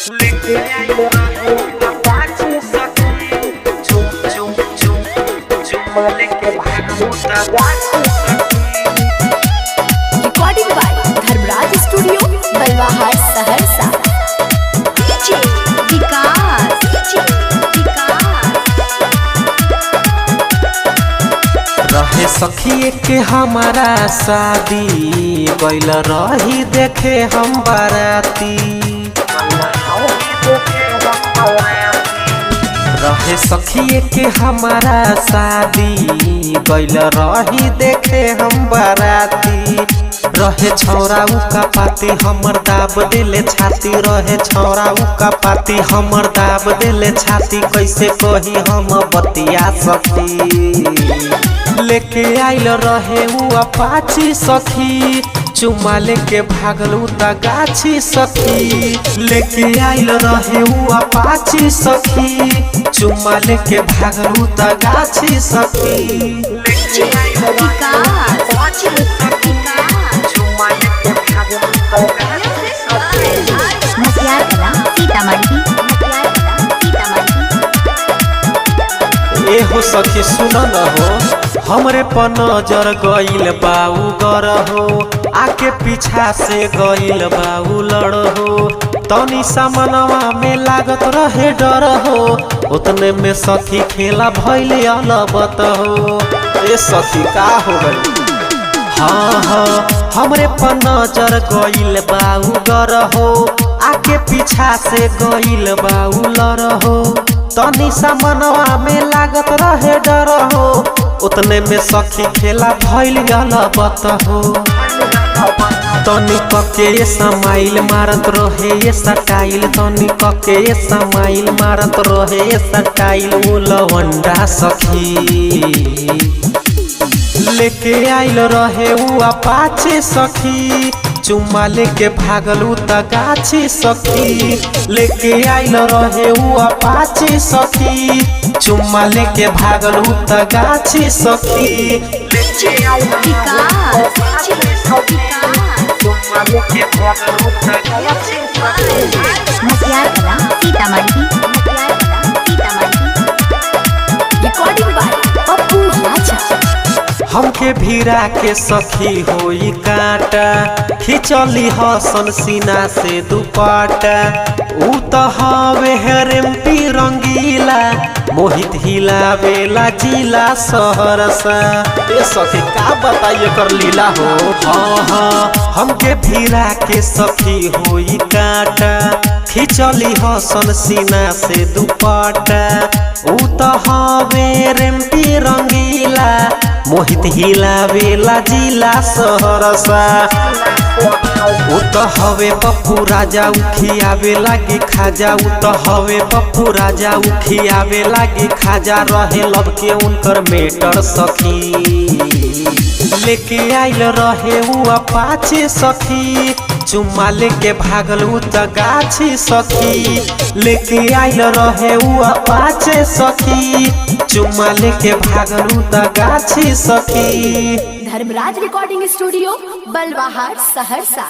Recording by Dharmraj studio, Balwahar, Saharsa. DJ Vikas, DJ Vikas. रहे सखी के हमारा शादी, गइल रही देखे हम बाराती। रहे सखी के हमारा शादी, गइल रही देखे हम बाराती। रहे छौरा उका पाती हमर दाब देले छाती। रहे छौरा उका पाती हमर दाब देले छाती। कैसे कही हम बतिया सकी। लेके आइल रहे उ अपाची सखी, चुमा लेके भागल उ त गाछी सखी। लेके आइल रहे उ अपाची सखी, चुमा लेके भागल उ त गाछी सखी। डीजे विकास, मसियार कला, सीतामढ़ी। मसियार कला, सीतामढ़ी। ए हो सखी सुन न हो, हमरे पर नजर गइल बाऊ गर हो, आके पीछा से गइल बाऊ लड़ हो। तनी सामनवा में लागत रहे डर हो, उतने में सखी खेला भइल अलबत हो। ए सखी का हो गइल। हाँ हाँ, हमरे पर नजर गइल बाऊ गर हो, आके पीछा से गइल बाऊ लर हो। तनी सामनवा में लागत रहे डर हो, उतने में सखी खेला भइल गलबत हो। तनी कके ये समाइल मारत रहे ये सटाइल। तनी कके ये समाइल मारत रहे ये सटाइल। उ लवंडा सखी लेके आइल रहे उ अपाचे सखी, चुम्मा लेके भागल उ त गाछी सखी। लेके आइल रहे उ अपाचे सखी, चुम्मा लेके भागल उ त गाछी सखी। डीजे विकास, मसियार कला, सीतामढ़ी। मसियार कला, सीतामढ़ी। रिकॉर्डिंग बाय पप्पू राजा। हमके भीरा के सखी होई कांटा, खिचली हसन सीना से दुपट्टा। ऊ त हवे हेरेम्पी रंगीला, मोहित हिलावेला जिला सहरसा। ए सखी का बताइए कर लीला हो। हाँ हाँ, हमके भीरा के सखी होई कांटा, खिचली हसन सीना से दुपट्टा। ऊ त हवे रेम्पी रंगीला, मोहित हिलावेला जिला सहरसा। उ त हवे पप्पू राजा उखियावे लागी खाजा। उ त हवे पप्पू राजा उखियावे लागी खाजा। रहे लब के उनकर मेटर सखी। लेके आइल रहे उ अपाचे सखी, चुम्मा लेके भागल उ त गाछी सखी। लेके आइल रहे उ अपाचे सखी, चुम्मा लेके भागल उ त गाछी सखी। Dharmraj recording studio, Balwahar, Saharsa.